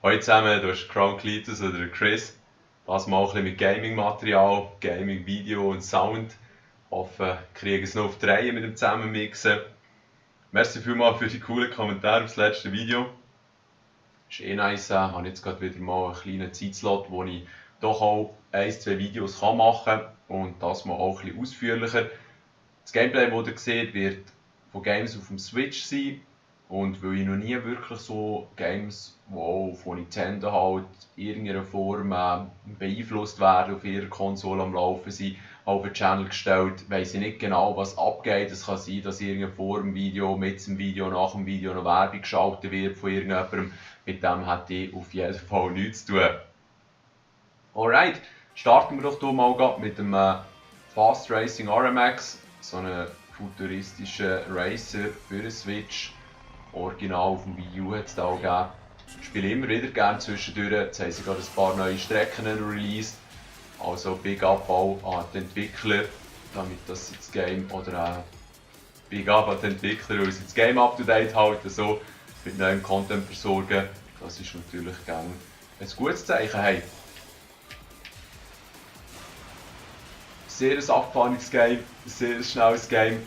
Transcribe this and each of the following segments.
Hallo zusammen, du hast Crown Cletus oder Chris. Das mal ein bisschen mit Gaming-Material, Gaming-Video und Sound. Hoffe, kriegen es noch auf die Reihe mit dem Zusammenmixen. Merci vielmals für die coolen Kommentare auf das letzte Video. Ist eh nice, habe jetzt gerade wieder mal einen kleinen Zeitslot, wo ich doch auch 1-2 Videos machen kann und das mal auch ein bisschen ausführlicher. Das Gameplay, das ihr seht, wird von Games auf dem Switch sein. Und weil ich noch nie wirklich so Games, die auch von Nintendo halt in irgendeiner Form beeinflusst werden, auf ihrer Konsole am Laufen sind, auf den Channel gestellt, weiss ich nicht genau, was abgeht. Es kann sein, dass irgendeine vor dem Video, mit dem Video, nach dem Video noch Werbung geschaltet wird von irgendjemandem. Mit dem hat ich auf jeden Fall nichts zu tun. Alright, starten wir doch hier mal mit dem Fast Racing RMX, so einen futuristischen Racer für eine Switch. Original auf dem Wii U hat es da auch gegeben. Ich spiele immer wieder gerne zwischendurch. Jetzt haben sie gerade ein paar neue Strecken released. Also Big Up auch an die Entwickler, damit das Game, oder Big Up an die Entwickler, weil sie das Game up to date halten, so mit neuem Content versorgen. Das ist natürlich gerne ein gutes Zeichen. Hey. Sehr ein abgefahrenes Game, ein sehr schnelles Game.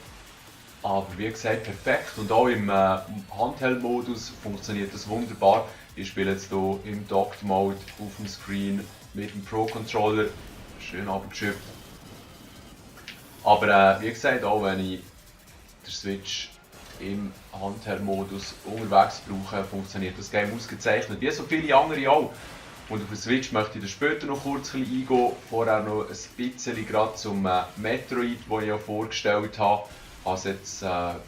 Aber wie gesagt, perfekt. Und auch im Handheld-Modus funktioniert das wunderbar. Ich spiele jetzt hier im Docked-Mode auf dem Screen mit dem Pro-Controller. Schön abgeschöpft. Aber wie gesagt, auch wenn ich den Switch im Handheld-Modus unterwegs brauche, funktioniert das Game ausgezeichnet. Wie so viele andere auch. Und auf der Switch möchte ich dann später noch kurz eingehen. Vorher noch ein bisschen gerade zum Metroid, das ich ja vorgestellt habe. Ich habe jetzt 4-5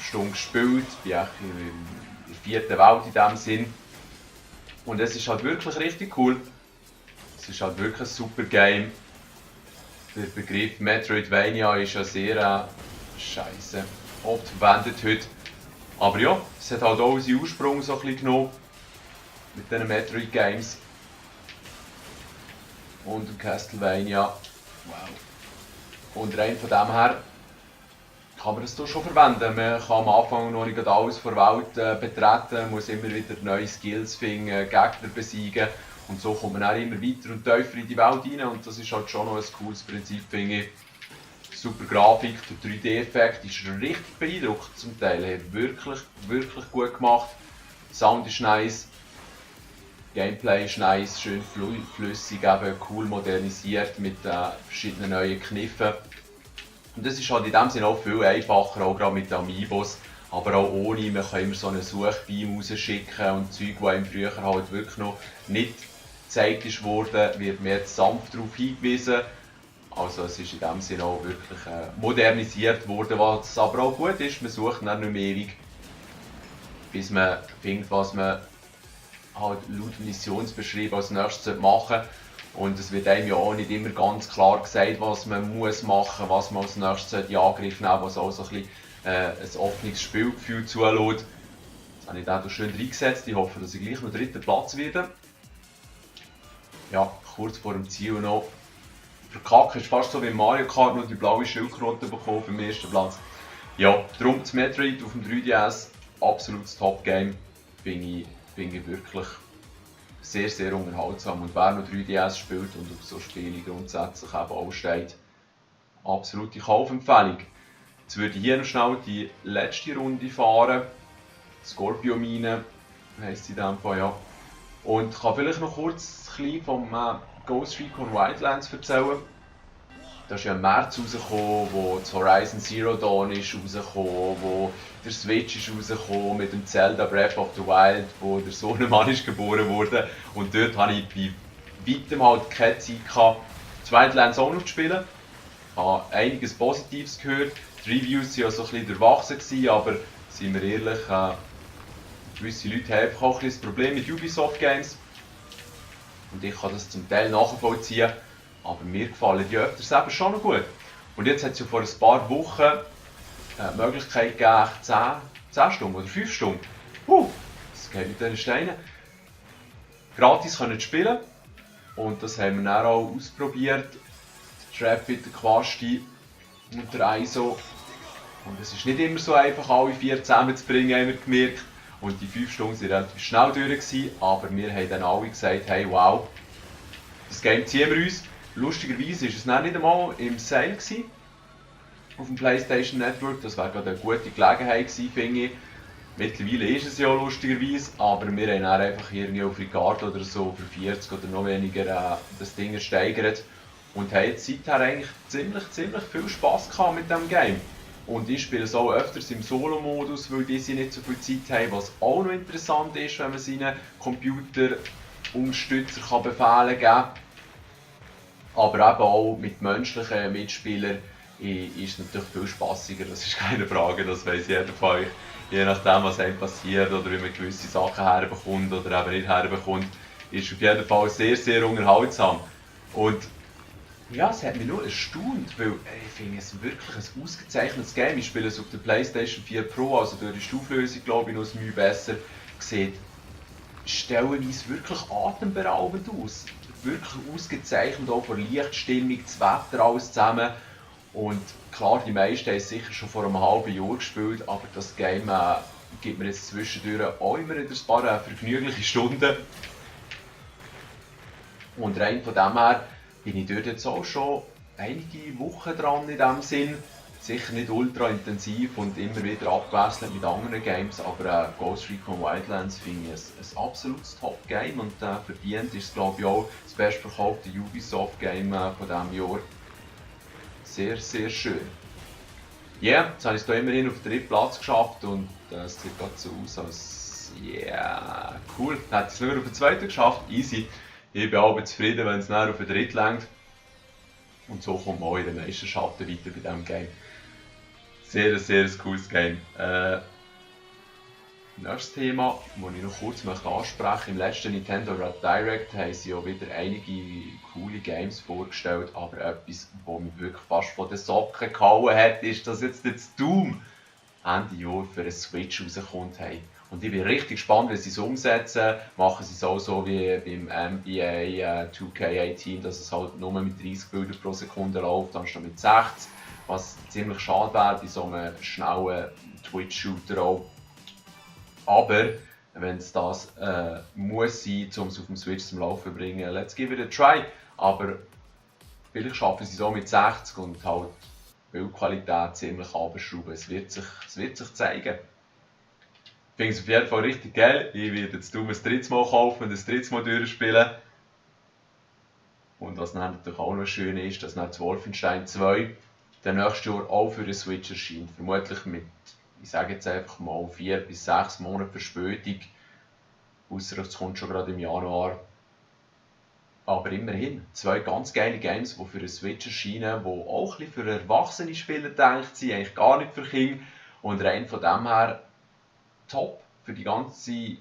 Stunden gespielt, bin in der vierten Welt in diesem Sinn. Und es ist halt wirklich richtig cool. Es ist halt wirklich ein super Game. Der Begriff Metroidvania ist ja sehr scheiße oft verwendet heute. Aber ja, es hat halt auch seinen Ursprung so ein bisschen genommen mit diesen Metroid Games. Und Castlevania. Wow. Und rein von dem her kann man das hier schon verwenden. Man kann am Anfang noch nicht alles vor der Welt betreten, muss immer wieder neue Skills finden, Gegner besiegen und so kommt man dann immer weiter und tiefer in die Welt rein und das ist halt schon noch ein cooles Prinzip, finde ich. Super Grafik, der 3D-Effekt ist richtig beeindruckend zum Teil, wirklich, wirklich gut gemacht. Sound ist nice, Gameplay ist nice, schön flüssig, eben cool modernisiert mit verschiedenen neuen Kniffen. Und das ist halt in dem Sinne auch viel einfacher, auch gerade mit den Amiibos, aber auch ohne. Man kann immer so einen Suchbeam rausschicken und Zeug, die einem früher halt wirklich noch nicht gezeigt wurde, wird mir jetzt sanft darauf hingewiesen. Also es ist in dem Sinne auch wirklich modernisiert worden, was aber auch gut ist. Man sucht dann nicht mehr ewig, bis man findet, was man halt laut Missionsbeschreibung als nächstes machen sollte. Und es wird einem ja auch nicht immer ganz klar gesagt, was man muss machen, was man als nächstes in Angriff nehmen, was auch so ein bisschen ein offenes Spielgefühl zulässt. Das habe ich da schön reingesetzt. Ich hoffe, dass ich gleich noch dritten Platz werde. Ja, kurz vor dem Ziel noch. Verkackt ist fast so wie Mario Kart, nur die blaue Schildkröte bekommen für den ersten Platz. Ja, darum das Metroid auf dem 3DS, absolutes Top-Game, finde ich wirklich sehr, sehr unterhaltsam. Und wer noch 3DS spielt und auf so Spiele grundsätzlich eben auch steht, absolute Kaufempfehlung. Jetzt würde ich hier noch schnell die letzte Runde fahren. Scorpio Mine heisst sie in diesem Fall, ja. Und kann vielleicht noch kurz ein bisschen vom Ghost Recon Wildlands erzählen. Das ist ja im März rausgekommen, wo das Horizon Zero Dawn ist rausgekommen, wo der Switch ist rausgekommen mit dem Zelda Breath of the Wild, wo der Sohnemann ist geboren wurde. Und dort hatte ich bei weitem halt keine Zeit gehabt, das Wildlands auch noch zu spielen. Ich habe einiges Positives gehört. Die Reviews waren ja so ein bisschen durchwachsen, aber seien wir ehrlich, gewisse Leute haben einfach auch ein bisschen das Problem mit Ubisoft Games. Und ich kann das zum Teil nachvollziehen. Aber mir gefallen die öfters eben schon noch gut. Und jetzt hat es ja vor ein paar Wochen die Möglichkeit gegeben, 10 Stunden oder 5 Stunden, das geht mit diesen Steinen, gratis können zu spielen. Und das haben wir dann auch ausprobiert. Der Trap, der Quasti und der ISO. Und es ist nicht immer so einfach, alle 4 zusammenzubringen, haben wir gemerkt. Und die 5 Stunden waren relativ schnell durch gewesen, aber wir haben dann alle gesagt, hey wow, das Game ziehen wir uns. Lustigerweise war es dann nicht einmal im Sale gewesen, auf dem PlayStation Network. Das wäre gerade eine gute Gelegenheit gewesen, finde ich. Mittlerweile ist es ja lustigerweise, aber wir haben dann einfach irgendwie auf Ricardo oder so für 40 oder noch weniger das Ding gesteigert und haben seither eigentlich ziemlich viel Spass gehabt mit diesem Game. Und ich spiele es auch öfters im Solo-Modus, weil diese nicht so viel Zeit haben, was auch noch interessant ist, wenn man seinen Computerunterstützer Befehle geben kann. Aber eben auch mit menschlichen Mitspielern ist es natürlich viel spassiger, das ist keine Frage, das weiss jeder von euch. Je nachdem, was einem passiert oder wie man gewisse Sachen herbekommt oder eben nicht herbekommt, ist es auf jeden Fall sehr unterhaltsam. Und ja, es hat mich nur erstaunt, weil ich finde es wirklich ein ausgezeichnetes Game. Ich spiele es auf der PlayStation 4 Pro, also dort ist die Auflösung glaube ich noch ein Mühe besser. Sieht stellenweise wirklich atemberaubend aus. Wirklich ausgezeichnet, auch von Lichtstimmung, das Wetter, alles zusammen. Und klar, die meisten haben es sicher schon vor einem halben Jahr gespielt, aber das Game gibt mir jetzt zwischendurch auch immer wieder ein paar vergnügliche Stunden. Und rein von dem her bin ich dort jetzt auch schon einige Wochen dran in dem Sinn. Sicher nicht ultra intensiv und immer wieder abwechselnd mit anderen Games, aber Ghost Recon Wildlands finde ich ein absolutes Top-Game und verdient ist es glaube ich auch das bestverkaufte Ubisoft-Game von diesem Jahr. Sehr schön. Ja, yeah, jetzt habe ich es hier immerhin auf den 3. Platz geschafft und es sieht gerade so aus als cool. Dann hätte ich es nur auf den 2. geschafft, easy. Ich bin aber zufrieden, wenn es dann auf den 3. lenkt. Und so kommt man auch in den Meisterschaften weiter bei diesem Game. Sehr cooles Game. Nächstes Thema, das ich noch kurz ansprechen möchte. Im letzten Nintendo Direct haben sie ja wieder einige coole Games vorgestellt, aber etwas, das mich wirklich fast von den Socken gehauen hat, ist, dass jetzt das Doom Ende Jahr für eine Switch rauskommt. Und ich bin richtig gespannt, wie sie es umsetzen. Machen sie es auch so wie beim NBA 2K18, dass es halt nur mit 30 Bildern pro Sekunde läuft, anstatt mit 60. Was ziemlich schade wäre bei so einem schnellen Twitch-Shooter auch. Aber wenn es das muss sein, um es auf dem Switch zum Laufen zu bringen, let's give it a try. Aber vielleicht schaffen sie es auch mit 60 und halt die Bildqualität ziemlich abschrauben. Es wird sich zeigen. Ich finde es auf jeden Fall richtig geil. Ich werde jetzt Doom ein 3. Mal kaufen und ein 3. Mal durchspielen. Und was dann natürlich auch noch schön ist, dass dann das Wolfenstein 2 der nächste Jahr auch für den Switch erscheint. Vermutlich mit, ich sage jetzt einfach mal, 4 bis 6 Monate Verspätung. Ausser es kommt schon gerade im Januar. Aber immerhin, 2 ganz geile Games, die für den Switch erscheinen, die auch ein bisschen für erwachsene Spieler gedacht sind, eigentlich gar nicht für Kinder. Und rein von dem her top für die ganze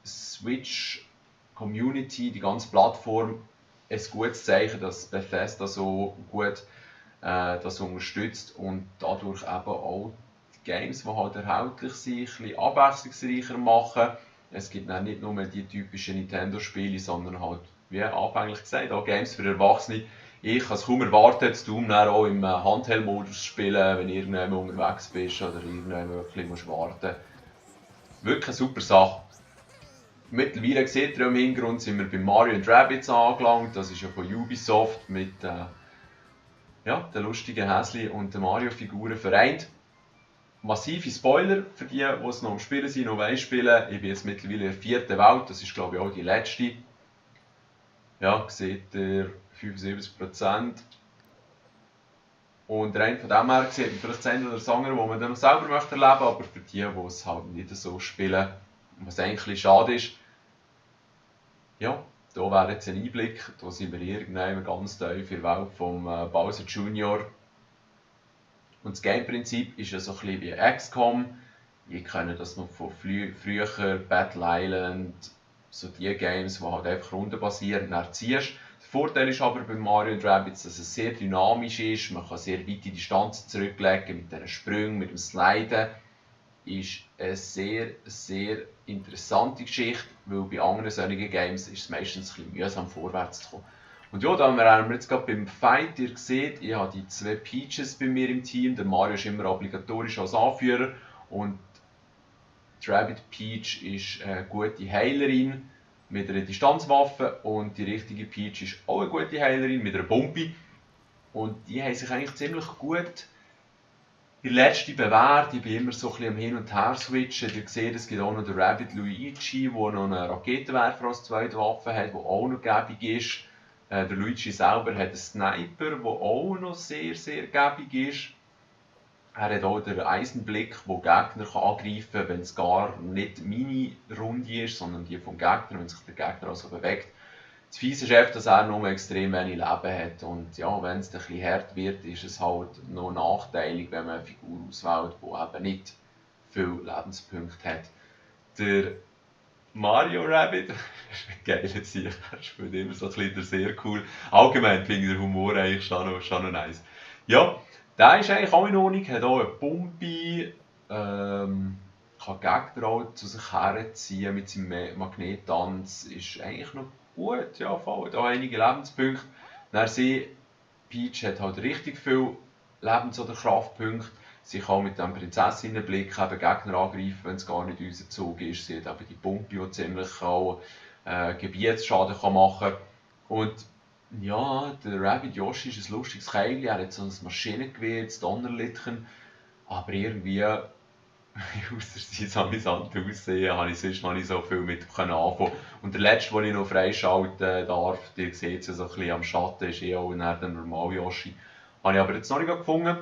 Switch-Community, die ganze Plattform. Ein gutes Zeichen, dass Bethesda so gut das unterstützt und dadurch eben auch die Games, die halt erhältlich sind, ein bisschen abwechslungsreicher machen. Es gibt dann nicht nur die typischen Nintendo-Spiele, sondern halt, wie anfänglich gesagt, auch Games für Erwachsene. Ich kann es kaum erwarten, das Doom dann auch im Handheld-Modus spielen, wenn du irgendwann unterwegs bist oder irgendwann wirklich warten musst. Wirklich eine super Sache. Mittlerweile seht ihr im Hintergrund, sind wir bei Mario & Rabbids angelangt. Das ist ja von Ubisoft mit den lustigen Häschen und den Mario-Figuren vereint. Massive Spoiler für die es noch am Spielen sind, noch spielen. Ich bin jetzt mittlerweile in der 4. Welt, das ist glaube ich auch die letzte. Ja, seht ihr 75%. Und rein von dem her sieht man vielleicht das eine oder das andere, das man dann noch selber möchte erleben möchte, aber für die es halt nicht so spielen, was eigentlich schade ist. Ja, hier wäre jetzt ein Einblick, da sind wir irgendwann ganz tief in der Welt von Bowser Jr. Und das Gameprinzip ist ja so ein bisschen wie XCOM. Ihr kennt das noch von früher, Battle Island, so die Games, die halt einfach rundenbasierend erziehst. Der Vorteil ist aber bei Mario & Rabbids, dass es sehr dynamisch ist. Man kann sehr weite Distanzen zurücklegen mit diesen Sprüngen, mit dem Sliden. Ist eine sehr interessante Geschichte, weil bei anderen solchen Games ist es meistens ein bisschen mühsam vorwärts zu kommen. Und ja, da wären wir jetzt gerade beim Fight. Ihr seht, ich habe die 2 Peaches bei mir im Team. Der Mario ist immer obligatorisch als Anführer. Und Die Rabbit Peach ist eine gute Heilerin mit einer Distanzwaffe und die richtige Peach ist auch eine gute Heilerin mit einer Bombe. Und die haben sich eigentlich ziemlich gut in der letzten bewährt. Ich bin immer so ein bisschen am Hin und Her switchen. Ihr seht, es gibt auch noch den Rabbit Luigi, der noch einen Raketenwerfer als zweite Waffe hat, der auch noch gäbig ist. Der Luigi selber hat einen Sniper, der auch noch sehr, sehr gäbig ist. Er hat auch den Eisenblick, der Gegner angreifen kann, wenn es gar nicht meine Runde ist, sondern die vom Gegner, wenn sich der Gegner also bewegt. Das Fiese ist einfach, dass er nur extrem wenig Leben hat. Und ja, wenn es ein bisschen hart wird, ist es halt noch nachteilig, wenn man eine Figur auswählt, die eben nicht viele Lebenspunkte hat. Der Mario Rabbit ist ein geiler Sieg. Er spielt immer so ein bisschen sehr cool. Allgemein finde ich den Humor eigentlich schon noch nice. Ja, der ist eigentlich auch in Ordnung, hat auch eine Pumpe, kann Gegner auch zu sich herziehen mit seinem Magnettanz, ist eigentlich noch gut, ja voll, da einige Lebenspunkte. Dann sie, Peach hat halt richtig viel Lebens- oder Kraftpunkte. Sie kann mit dem Prinzessinnenblick eben Gegner angreifen, wenn es gar nicht unser Zug ist. Sie hat eben die Pumpe, die ziemlich auch Gebietsschaden machen kann. Und ja, der Rabbit Yoshi ist ein lustiges Kerl, er hat so ein Maschinengewehr, das Donnerlittchen, aber irgendwie, ausser sein amüsant Aussehen, habe ich sonst noch nicht so viel mit anfangen. Und der letzte, den ich noch freischalten darf, ihr seht es ja so ein bisschen am Schatten, ist auch der normale Yoshi. Habe ich aber jetzt noch nicht gefunden.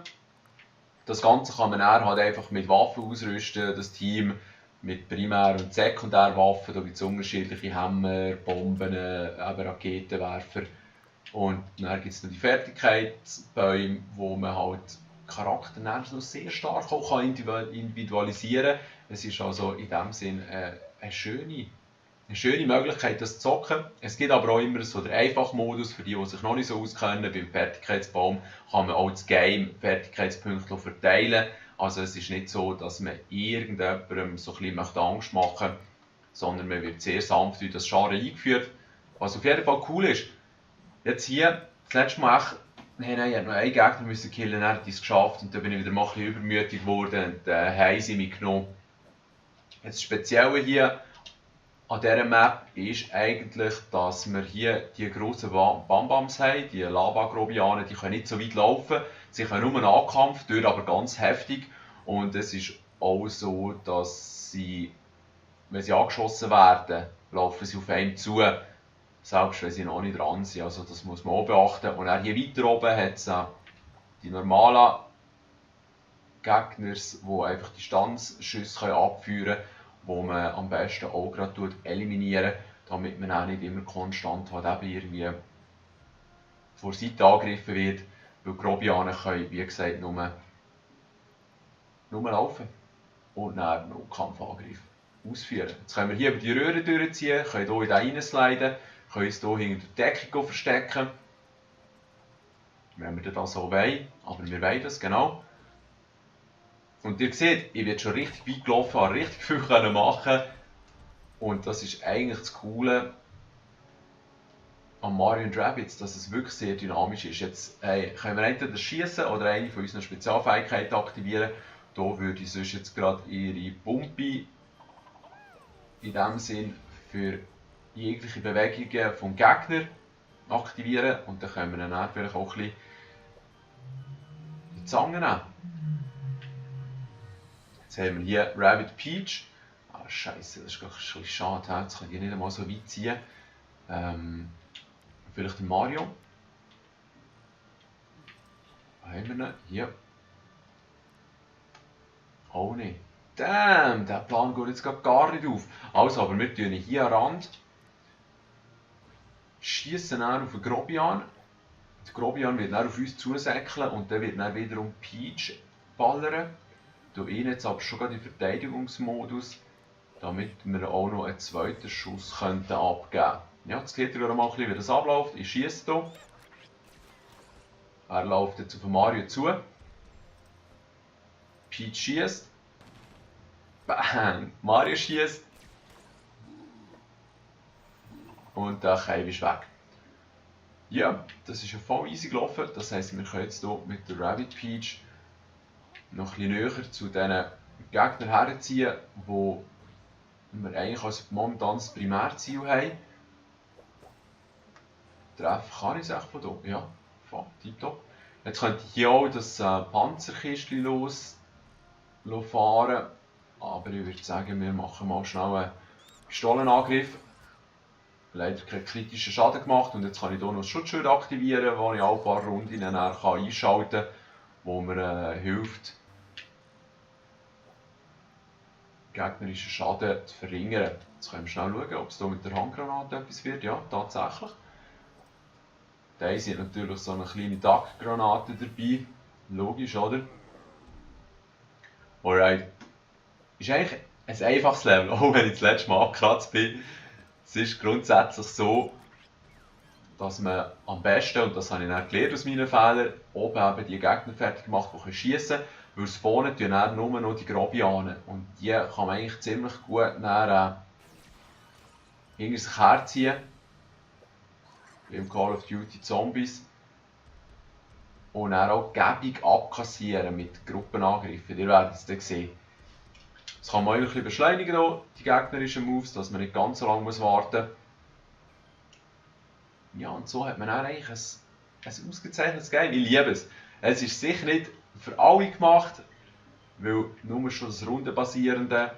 Das Ganze kann man dann halt einfach mit Waffen ausrüsten, das Team mit Primär- und Sekundärwaffen. Da gibt es unterschiedliche Hammer, Bomben, eben Raketenwerfer. Und dann gibt es noch die Fertigkeitsbäume, wo man halt Charakter noch sehr stark auch individualisieren kann. Es ist also in dem Sinn eine schöne Möglichkeit, das zu zocken. Es gibt aber auch immer so den Einfachmodus, für die, die sich noch nicht so auskennen. Beim Fertigkeitsbaum kann man auch das Game Fertigkeitspunkte verteilen. Also es ist nicht so, dass man irgendjemandem so ein bisschen Angst machen möchte, sondern man wird sehr sanft in das Genre eingeführt. Was auf jeden Fall cool ist, jetzt hier, das letzte Mal echt, ich musste noch einen Gegner müssen killen, dann hat es geschafft und dann bin ich wieder mal ein bisschen übermütig geworden und haben sie mich genommen. Jetzt das Spezielle hier an dieser Map ist eigentlich, dass wir hier die grossen Bambams haben, die Lava-Grobianen, die können nicht so weit laufen, sie können nur einen Nahkampf, dort aber ganz heftig und es ist auch so, dass sie, wenn sie angeschossen werden, laufen sie auf einen zu. Selbst wenn sie noch nicht dran sind, also das muss man auch beachten. Und dann hier weiter oben hat es die normalen Gegner, die einfach Distanzschüsse abführen können, die man am besten auch gerade eliminieren, damit man auch nicht immer konstant halt eben irgendwie von der Seite angegriffen wird, weil Grobianen können, wie gesagt, nur laufen und dann noch Kampfangriff ausführen. Jetzt können wir hier über die Röhre durchziehen, können hier in den reinsliden, können uns hier hinter der Deckung verstecken, wenn wir das so wollen, aber wir wollen das, genau. Und ihr seht, ich bin schon richtig weit gelaufen, habe richtig viel machen und das ist eigentlich das Coole an Mario & Rabbids, dass es wirklich sehr dynamisch ist. Jetzt können wir entweder das Schießen oder eine von unseren Spezialfähigkeiten aktivieren. Hier würde ich sonst jetzt gerade ihre Pumpe in dem Sinn für jegliche Bewegungen vom Gegner aktivieren und dann können wir dann vielleicht auch ein bisschen die Zange nehmen. Jetzt haben wir hier Rabbit Peach. Ah, Scheiße, das ist ein bisschen schade, jetzt kann ich nicht einmal so weit ziehen. Vielleicht den Mario. Wo haben wir ihn? Hier. Oh nicht. Damn, der Plan geht jetzt gar nicht auf. Also, aber wir tun hier am Rand. Schießen dann auf den Grobian. Der Grobian wird dann auf uns zusäckeln und dann wird dann wiederum Peach ballern. Ich ihn jetzt aber schon in den Verteidigungsmodus, damit wir auch noch einen zweiten Schuss abgeben könnten. Ja, jetzt seht ihr mal ein bisschen, wie das abläuft. Ich schieße hier. Er läuft jetzt auf Mario zu. Peach schießt. Bang! Mario schießt. Und der Keim ist weg. Ja, das ist ja voll easy gelaufen. Das heisst, wir können jetzt hier mit der Rabbit Peach noch ein bisschen näher zu diesen Gegnern herziehen, die wir eigentlich als momentan das Primärziel haben. Treffen kann ich es echt von hier. Ja, tipptopp. Jetzt könnte ich hier auch das Panzerkistchen losfahren. Aber ich würde sagen, wir machen mal schnell einen Pistolenangriff. Leider keinen kritischen Schaden gemacht und jetzt kann ich hier noch das Schutzschild aktivieren, wo ich alle paar Runden dann einschalten kann, wo mir hilft, gegnerischen Schaden zu verringern. Jetzt können wir schnell schauen, ob es hier mit der Handgranate etwas wird. Ja, tatsächlich. Daisy hat natürlich so eine kleine Duck-Granate dabei. Logisch, oder? Alright. Ist eigentlich ein einfaches Level, auch wenn ich das letzte Mal abgekratzt bin. Es ist grundsätzlich so, dass man am besten, und das habe ich dann gelernt aus meinen Fehlern, oben eben die Gegner fertig macht, die schiessen können, weil spawnen tun dann nur noch die Grobianen. Und die kann man eigentlich ziemlich gut dann, hinter sich herziehen. Wie im Call of Duty Zombies. Und dann auch gäbig abkassieren mit Gruppenangriffen. Ihr werdet es dann sehen. Das kann man ein bisschen beschleunigen, die gegnerischen Moves, dass man nicht ganz so lange warten muss. Ja, und so hat man dann eigentlich ein ausgezeichnetes Game. Ich liebe es. Es ist sicher nicht für alle gemacht, weil nur schon das Rundenbasierende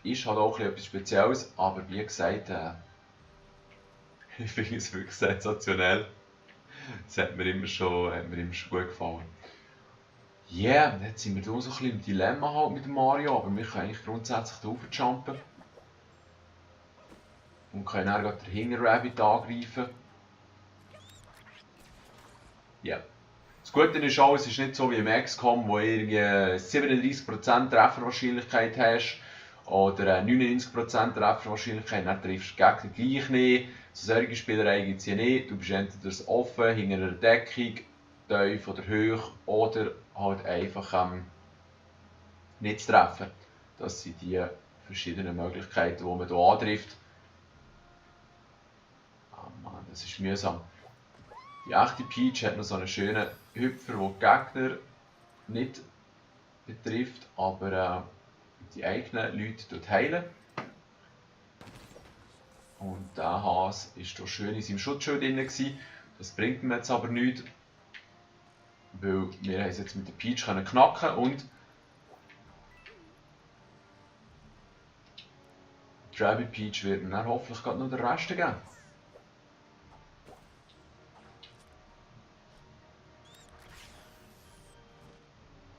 ist halt auch etwas Spezielles. Aber wie gesagt, ich finde es wirklich sensationell. Das hat mir immer schon gut gefallen. Ja, yeah, jetzt sind wir hier so ein bisschen im Dilemma halt mit Mario, aber wir können eigentlich grundsätzlich da raufjumpen. Und können dann den Hinter-Rabbit angreifen. Ja. Yeah. Das Gute ist auch, es ist nicht so wie im XCOM, wo du irgendwie 37% Trefferwahrscheinlichkeit hast oder 99% Trefferwahrscheinlichkeit, dann triffst du den Gegner gleich nicht. So solche Spielereien gibt es hier nicht. Du bist entweder offen, hinter einer Deckung, tief oder hoch oder halt einfach nicht zu treffen. Das sind die verschiedenen Möglichkeiten, die man hier antrifft. Oh Mann, das ist mühsam. Die echte Peach hat noch so einen schönen Hüpfer, der die Gegner nicht betrifft, aber die eigenen Leute heilen. Und der Hase war hier schön in seinem Schutzschild drin. Das bringt mir jetzt aber nichts, weil wir es jetzt mit der Peach knacken und die Rabbit Peach wird mir dann hoffentlich gerade noch den Rest geben.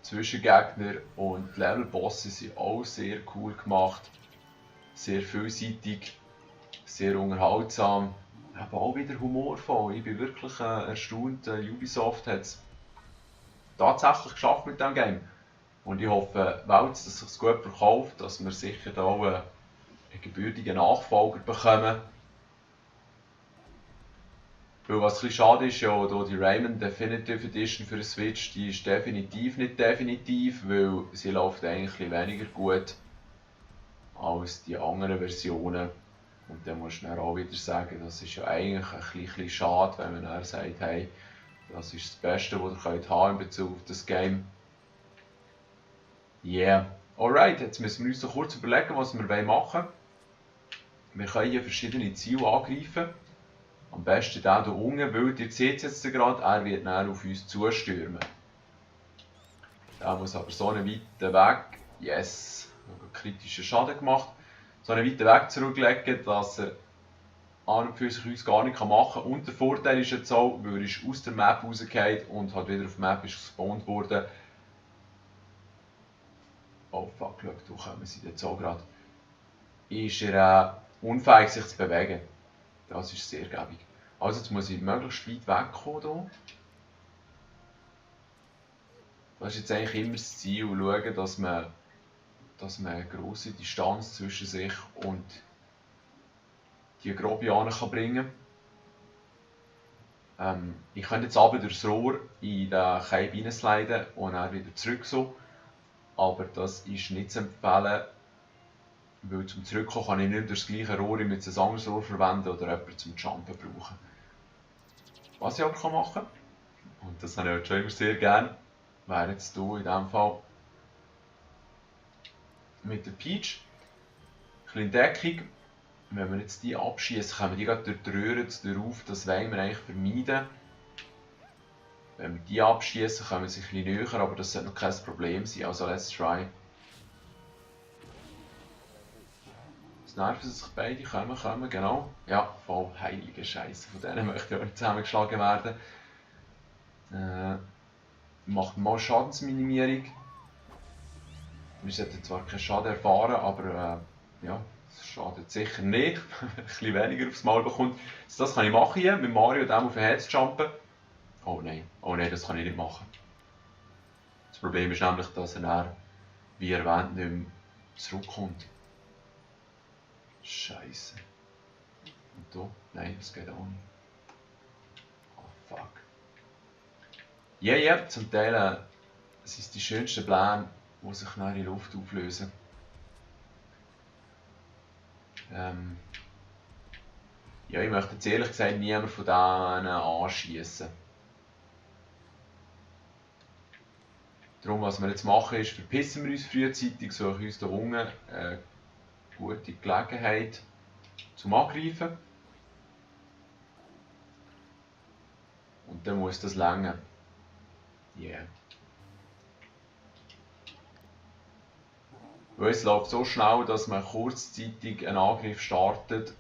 Zwischengegner und Levelbosse sind auch sehr cool gemacht, sehr vielseitig, sehr unterhaltsam, aber auch wieder humorvoll. Ich bin wirklich erstaunt, Ubisoft hat es tatsächlich geschafft mit diesem Game. Und ich hoffe, dass es sich gut verkauft, dass wir sicher da auch einen gebürtigen Nachfolger bekommen. Weil was ein bisschen schade ist, ja, die Rayman Definitive Edition für die Switch, die ist definitiv nicht definitiv, weil sie läuft eigentlich ein weniger gut als die anderen Versionen. Und dann musst du dann auch wieder sagen, das ist ja eigentlich ein bisschen schade, wenn man dann sagt, hey, das ist das Beste, was ihr haben in Bezug auf das Game. Yeah. Alright, jetzt müssen wir uns noch kurz überlegen, was wir machen wollen. Wir können hier verschiedene Ziele angreifen. Am besten den hier unten, weil ihr seht es jetzt gerade, er wird dann auf uns zustürmen. Der muss aber so einen weiten Weg, yes, noch kritischen Schaden gemacht, so einen weiten Weg zurücklegen, dass er an und für sich uns gar nicht machen kann. Und der Vorteil ist jetzt auch, weil er aus der Map rausgefallen und halt wieder auf der Map gespawnt wurde. Oh fuck, schau, da kommen sie jetzt auch gerade. Ist er unfähig sich zu bewegen. Das ist sehr gäbig. Also jetzt muss ich möglichst weit wegkommen hier. Das ist jetzt eigentlich immer das Ziel, schauen, dass man eine grosse Distanz zwischen sich und die Grobianen bringen kann. Ich könnte jetzt aber durchs Rohr in den Cape reinsliden und dann wieder zurück so. Aber das ist nicht zu empfehlen, weil zum Zurückkommen kann ich nicht das gleiche Rohr mit einem anderes Rohr verwenden oder jemanden zum Jumpen brauchen. Was ich aber machen kann, und das habe ich schon immer sehr gerne, wäre jetzt hier in diesem Fall mit der Peach. bisschen in Deckung. Wenn wir jetzt die abschießen, können wir die gerade durch die Röhre drauf. Das wollen wir eigentlich vermeiden. Wenn wir die abschießen, kommen wir sich ein bisschen näher, aber das sollte noch kein Problem sein. Also let's try. Es nerven sich beide, kommen, genau. Ja, voll heilige Scheiße. Von denen möchte ich auch nicht zusammengeschlagen werden. Macht mal Schadensminimierung. Wir sollten zwar keinen Schaden erfahren, aber ja, es schadet sicher nicht, wenn man ein bisschen weniger aufs Maul bekommt. Also das kann ich machen hier, mit Mario dem auf den Herz jumpen. Oh nein, das kann ich nicht machen. Das Problem ist nämlich, dass er dann, wie erwähnt, nicht mehr zurückkommt. Scheiße. Und da? Nein, das geht auch nicht. Oh fuck. Ja, zum Teil sind es die schönsten Pläne, die sich nachher in die Luft auflösen. Ja, ich möchte jetzt ehrlich gesagt niemand von denen anschießen. Darum, was wir jetzt machen, ist, verpissen wir uns frühzeitig, suchen uns hier unten eine gute Gelegenheit zum Angreifen. Und dann muss das länger. Yeah. Weil es läuft so schnell, dass man kurzzeitig einen Angriff startet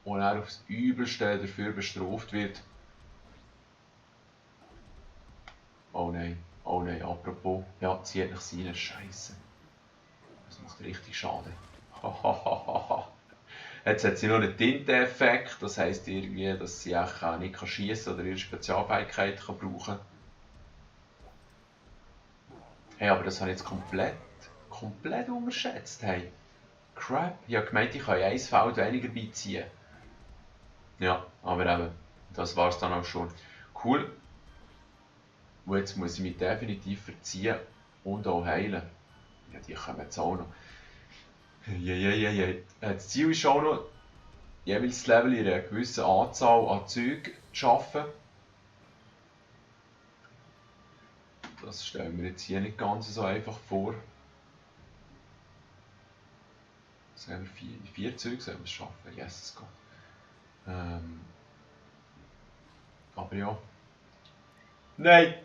und er aufs Übelste dafür bestraft wird. Oh nein, apropos, ja, zieht nach seinen Scheiße. Das macht richtig Schaden. Jetzt hat sie noch einen Tinte-Effekt, das heisst irgendwie, dass sie auch nicht schießen oder ihre Spezialfähigkeit brauchen kann. Hey, aber das habe ich jetzt komplett unterschätzt. Hey. Crap, ich habe gemeint, ich kann ein Feld weniger beiziehen. Ja, aber eben, das war es dann auch schon. Cool. Und jetzt muss ich mich definitiv verziehen und auch heilen. Ja, die kommen jetzt auch noch. Das Ziel ist auch noch, jeweils das Level in einer gewissen Anzahl an Zügen zu schaffen. Das stellen wir jetzt hier nicht ganz so einfach vor. Sollen wir 4 Züge sollen wir es schaffen? Yes, es geht. Aber ja. Nein!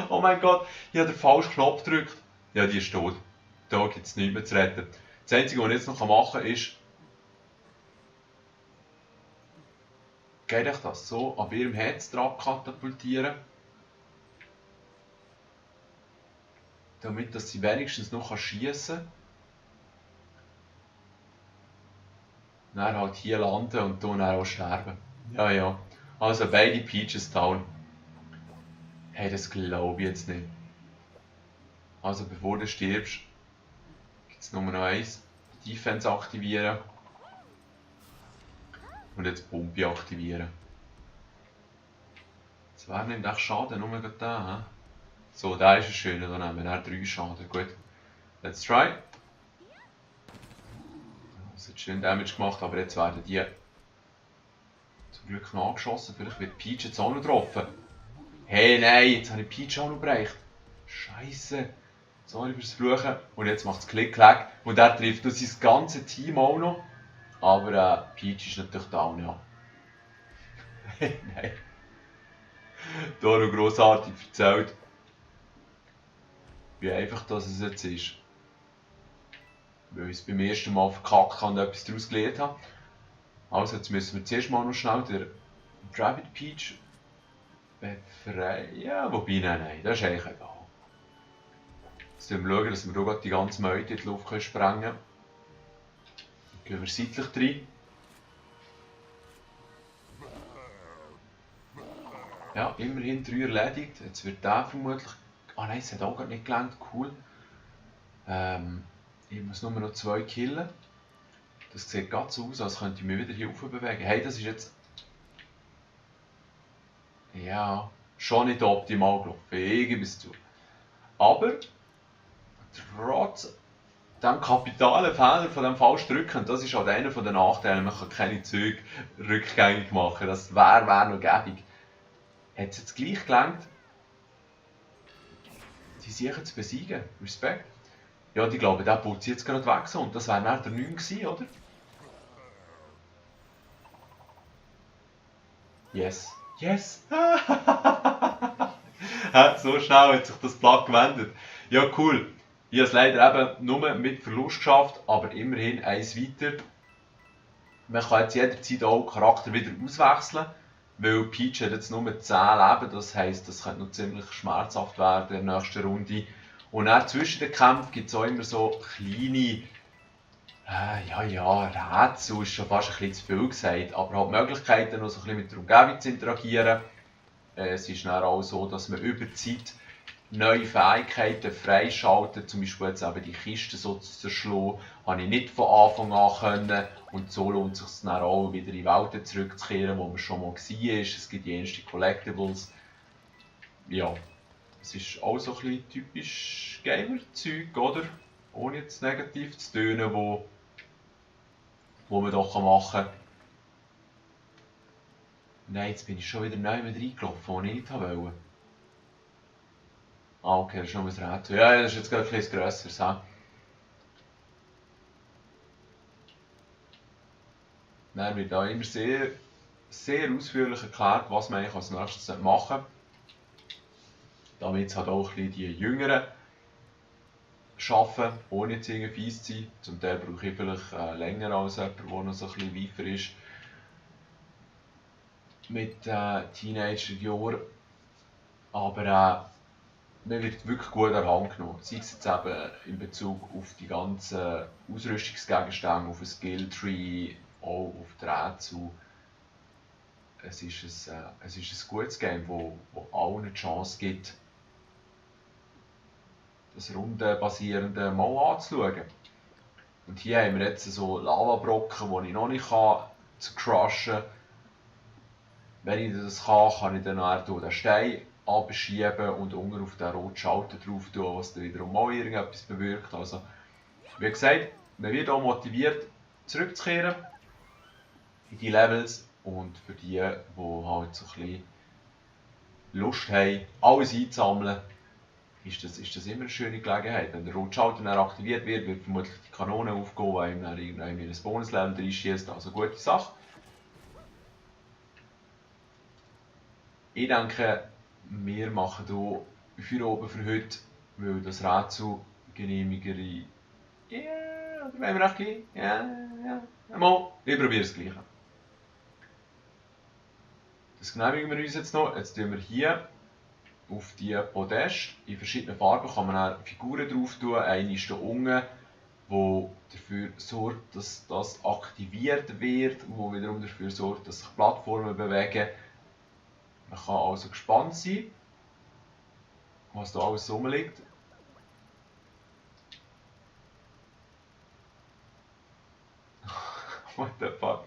Oh mein Gott, ich habe den falschen Knopf gedrückt. Ja, die ist tot. Da gibt es nichts mehr zu retten. Das Einzige, was ich jetzt noch machen kann, ist, geht ich das so an ihrem Herz dran katapultieren. Damit dass sie wenigstens noch schießen kann. Dann halt hier landen und dann auch sterben. Ja. Also beide Peaches down. Hey, das glaube ich jetzt nicht. Also bevor du stirbst, gibt es nur noch eins. Defense aktivieren. Und jetzt Pumpe aktivieren. Das wäre nicht echt schade, nur da. So, der ist ein schöner, dann haben wir 3 Schaden. Gut. Let's try. Das hat schön Damage gemacht, aber jetzt werden die zum Glück noch angeschossen. Vielleicht wird Peach jetzt auch noch getroffen. Hey, nein, jetzt habe ich Peach auch noch bereicht. Scheiße. Sorry fürs Fluchen. Und jetzt macht es Klick-Klack. Und er trifft das sein ganze Team auch noch. Aber Peach ist natürlich down, ja. Nein. Hier noch grossartig erzählt, wie einfach das jetzt ist. Weil ich es beim ersten Mal verkackt habe und etwas daraus gelernt habe. Also jetzt müssen wir zuerst mal noch schnell den Rabbit Peach befreien. Ja, wobei, nein, das ist eigentlich egal. Jetzt schauen wir, dass wir hier die ganze Meute in die Luft sprengen können. Dann gehen wir seitlich rein. Ja, immerhin 3 erledigt. Jetzt wird der vermutlich... Ah nein, es hat auch gerade nicht gelangt. Cool. Ich muss nur noch 2 killen. Das sieht gerade so aus, als könnte ich mich wieder hier rauf bewegen. Hey, das ist jetzt... Ja, schon nicht optimal gelaufen. Ich gebe es zu. Aber trotz dem kapitalen Fehler von dem falsch drücken, das ist halt einer der Nachteile, man kann keine Züge rückgängig machen. Das wäre noch gäbig. Hat es jetzt gleich gelangt? die sicher zu besiegen. Respekt. Ja, die glauben, der baut sie jetzt gerade weg so, und das wäre dann der 9 gewesen, oder? Yes. Yes! So schnell hat sich das Blatt gewendet. Ja, cool. Ich habe es leider eben nur mit Verlust geschafft, aber immerhin eins weiter. Man kann jetzt jederzeit auch den Charakter wieder auswechseln, weil Peach hat jetzt nur 10 Leben, das heisst, das könnte noch ziemlich schmerzhaft werden in der nächsten Runde. Und dann zwischen den Kämpfen gibt es auch immer so kleine, Rätsel ist schon fast ein bisschen zu viel gesagt, aber halt Möglichkeiten, noch so ein bisschen mit der Umgebung zu interagieren. Es ist dann auch so, dass man über die Zeit neue Fähigkeiten freischaltet, zum Beispiel jetzt eben die Kiste so zu zerschlagen, habe ich nicht von Anfang an können, und so lohnt es sich dann auch wieder in die Welten zurückzukehren, wo man schon mal war. Es gibt die ersten Collectibles. Ja, es ist auch so ein bisschen typisch Gamer-Zeug, oder? Ohne jetzt negativ zu tönen, wo man doch machen kann. Nein, jetzt bin ich schon wieder neu mit reingelaufen, wo ich nicht wollte. Ah, okay, das ist noch ein Rätsel. Ja, das ist jetzt gerade ein bisschen grösseres. Dann wird da immer sehr, sehr ausführlich erklärt, was man eigentlich als nächstes machen sollte. Damit es halt auch ein bisschen die Jüngeren schaffen, ohne jetzt irgendwie fies zu sein. Zum Teil brauche ich vielleicht länger als jemand, der noch so ein bisschen reifer ist. Mit Teenager-Jahren. Aber man wird wirklich gut an die Hand genommen. Sei es jetzt eben in Bezug auf die ganzen Ausrüstungsgegenstände, auf ein Skilltree, auch auf die Rätsel. Es ist ein gutes Game, das allen eine Chance gibt, das rundenbasierende mal anzuschauen. Und hier haben wir jetzt so Lavabrocken, die ich noch nicht crushen kann. Wenn ich das kann ich dann den Stein abschieben und unten auf den roten Schalter drauf tun, was dann wiederum mal irgendetwas bewirkt. Also, wie gesagt, man wird auch motiviert, zurückzukehren in die Levels, und für die, die halt so ein bisschen Lust haben, alles einzusammeln, ist das immer eine schöne Gelegenheit. Wenn der rote Schalter dann aktiviert wird, wird vermutlich die Kanone aufgehen, weil ihm dann irgendwann in ein Bonuslevel reinschießt. Also gute Sache. Ich denke, wir machen hier für oben für heute, weil das Rätsel genehmigere. Ja, oder wollen wir auch gleich? Ja. Mal, ich probiere es gleich. Das genehmigen wir uns jetzt noch. Jetzt tun wir hier auf die Podest. In verschiedenen Farben kann man auch Figuren drauf tun. Eine ist hier unten, die dafür sorgt, dass das aktiviert wird, wo wiederum dafür sorgt, dass sich Plattformen bewegen. Man kann also gespannt sein, was da alles rumliegt. What the fuck?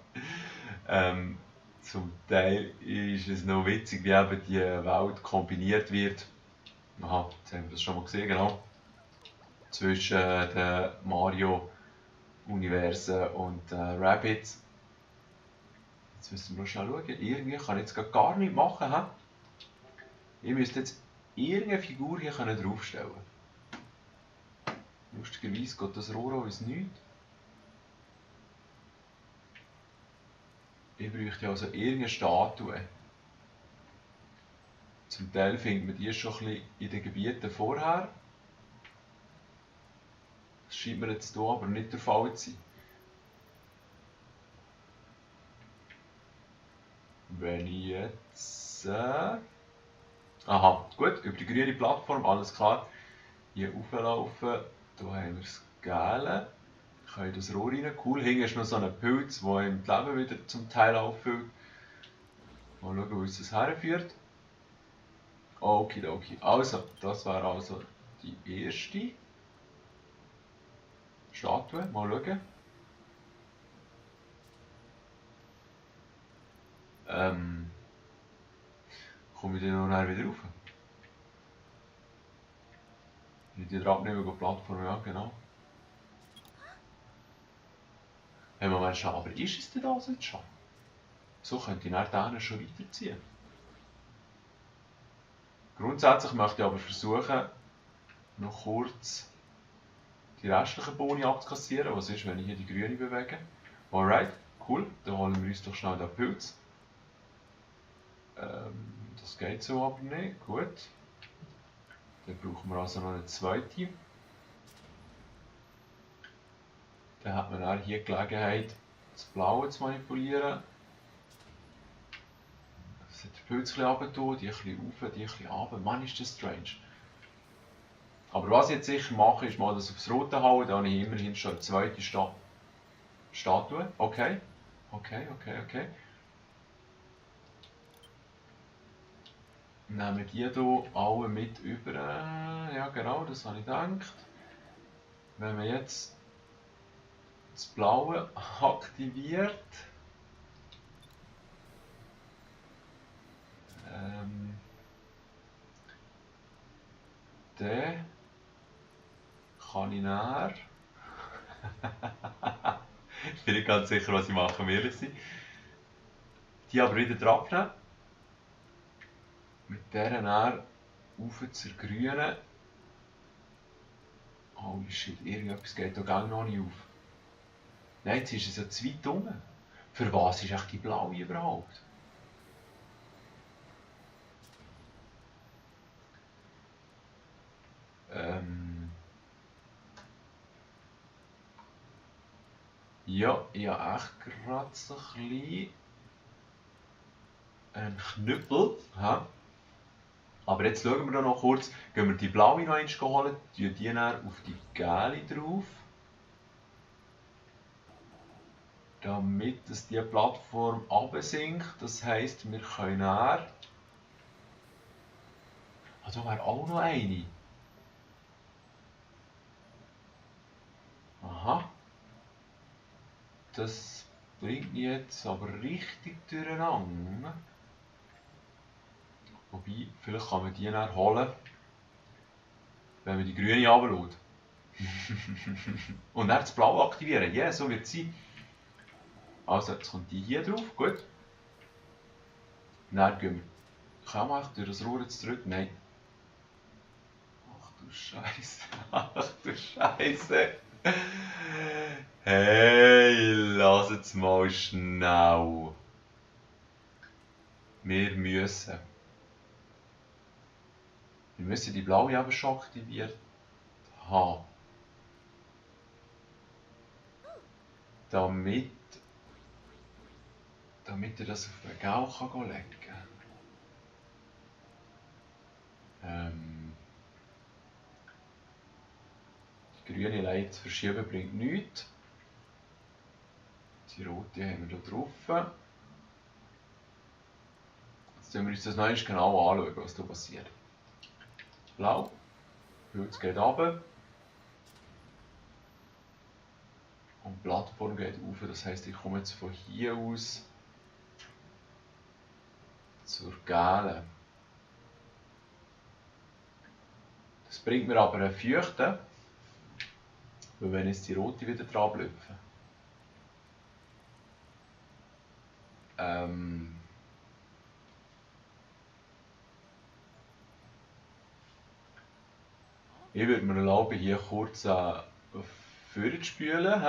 Zum Teil ist es noch witzig, wie eben die Welt kombiniert wird. Aha, jetzt haben wir das schon mal gesehen, genau. Zwischen den Mario-Universen und Rabbids. Jetzt müssen wir noch schnell schauen. Irgendwie kann ich jetzt gar nichts machen. Ich müsste jetzt irgendeine Figur hier draufstellen können. Lustigerweise geht das Rohr uns nicht. Ich bräuchte also irgendeine Statue. Zum Teil findet man die schon ein bisschen in den Gebieten vorher. Das scheint mir jetzt hier aber nicht der Fall zu sein. Wenn ich jetzt... Aha, gut, über die grüne Plattform, alles klar. Hier hochlaufen, hier haben wir das Gelbe. Ich kann in das Rohr rein. Cool, hinten ist noch so ein Pilz, der ihm das Leben wieder zum Teil auffüllt. Mal schauen, wo uns das herführt. Okay. Also, das wäre also die erste Statue. Mal schauen. Komme ich dann noch wieder rauf? Wenn ich die abnehmen, die Plattform, ja genau. Wenn man mal schauen, aber ist es denn das jetzt schon? So könnte ich dann schon weiterziehen. Grundsätzlich möchte ich aber versuchen, noch kurz die restlichen Boni abzukassieren. Was ist, wenn ich hier die grüne bewege? Alright, cool. Dann holen wir uns doch schnell den Pilz. Das geht so aber nicht. Gut. Dann brauchen wir also noch eine zweite. Dann hat man auch hier die Gelegenheit, das Blaue zu manipulieren. Das hat den Pilz ein bisschen runter, die ein bisschen rauf, die ein bisschen runter. Mann, ist das strange. Aber was ich jetzt sicher mache, ist mal das aufs Rote hauen, da habe ich immerhin schon eine zweite Statue. Okay. Nehmen wir die hier alle mit über. Ja genau, das habe ich gedacht. Wenn man jetzt das Blaue aktiviert, dann kann ich näher. Ich bin nicht ganz sicher, was ich machen will. Die aber wieder abnehmen. Mit dieser näher rauf zur grünen. Holy shit, irgendetwas geht da gar noch nicht auf. Nein, jetzt ist es ja zu weit unten. Für was ist echt die blaue überhaupt? Ja, ich habe echt gerade so ein bisschen einen Knüppel. Ha? Aber jetzt schauen wir noch kurz, gehen wir die blaue noch einmal holen, tun die dann auf die gelbe drauf. Damit es die Plattform absinkt, das heisst, wir können dann... Ah, da wäre auch noch eine. Aha. Das bringt mich jetzt aber richtig durcheinander. Wobei, vielleicht kann man die dann holen, wenn man die grüne runterschaut. Und dann das Blau aktivieren. Ja, so wird es sein. Also, jetzt kommt die hier drauf, gut. Dann gehen wir. Kann man durch das Rohr jetzt zurück? Nein. Ach du Scheiße. Ach du Scheiße. Hey, lass jetzt mal schnell. Wir müssen die blaue aber schon aktiviert haben. Damit er das auf den Gau legen kann. Die grüne Leine zu verschieben bringt nichts. Die rote haben wir hier drauf. Jetzt schauen wir uns das noch einmal genau anschauen, was hier passiert. Blau, Pilz geht runter. Und die Plattform geht rauf, das heisst, ich komme jetzt von hier aus zur gelben. Das bringt mir aber einen Feuchten, weil wenn jetzt die rote wieder dran bleibt. Ich würde mir erlauben, hier kurz vorzuspülen.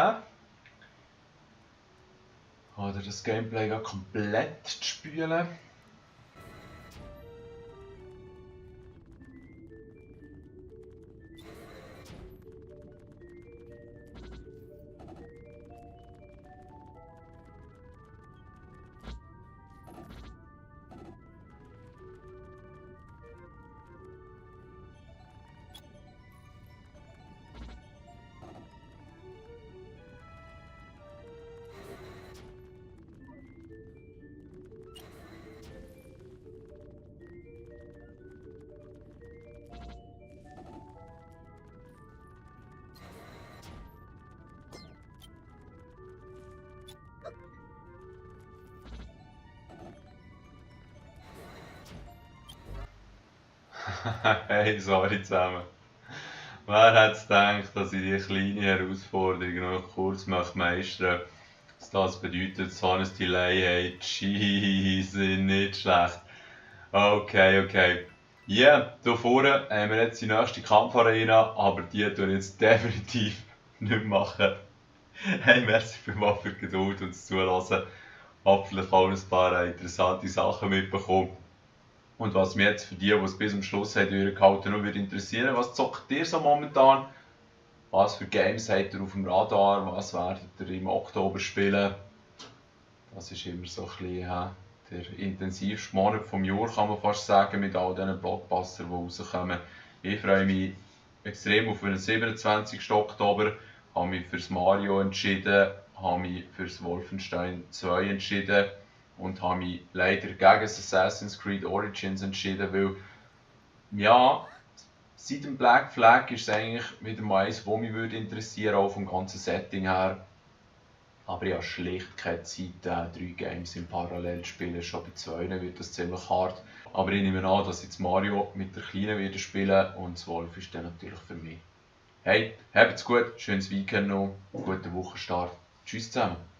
Oder das Gameplay komplett zu spülen. Hey, sorry zusammen. Wer hätte gedacht, dass ich diese kleine Herausforderung noch kurz meistern möchte? Das bedeutet, so ein Delay, hey, Jesus, nicht schlecht. Okay. Ja, hier vorne haben wir jetzt die nächste Kampfarena, aber die tun jetzt definitiv nicht mehr machen. Hey, merci vielmals für die Geduld und das Zuhören. Hab vielleicht auch ein paar interessante Sachen mitbekommen. Und was mich jetzt für die es bis zum Schluss haben durchgehalten noch würde interessieren, was zockt ihr so momentan? Was für Games habt ihr auf dem Radar? Was werdet ihr im Oktober spielen? Das ist immer so ein bisschen der intensivste Monat vom Jahr, kann man fast sagen, mit all diesen Blockbustern, die rauskommen. Ich freue mich extrem auf den 27. Oktober, habe mich fürs Mario entschieden, habe mich fürs Wolfenstein 2 entschieden und habe mich leider gegen Assassin's Creed Origins entschieden, weil ja, seit dem Black Flag ist es eigentlich wieder mal eins, das mich würde interessieren, auch vom ganzen Setting her. Aber ich habe schlicht keine Zeit, 3 Games im Parallel zu spielen. Schon bei 2 wird das ziemlich hart. Aber ich nehme an, dass ich jetzt Mario mit der Kleinen wieder spielen und das Wolf ist dann natürlich für mich. Hey, habt's gut, schönes Weekend noch, guten Wochenstart. Tschüss zusammen.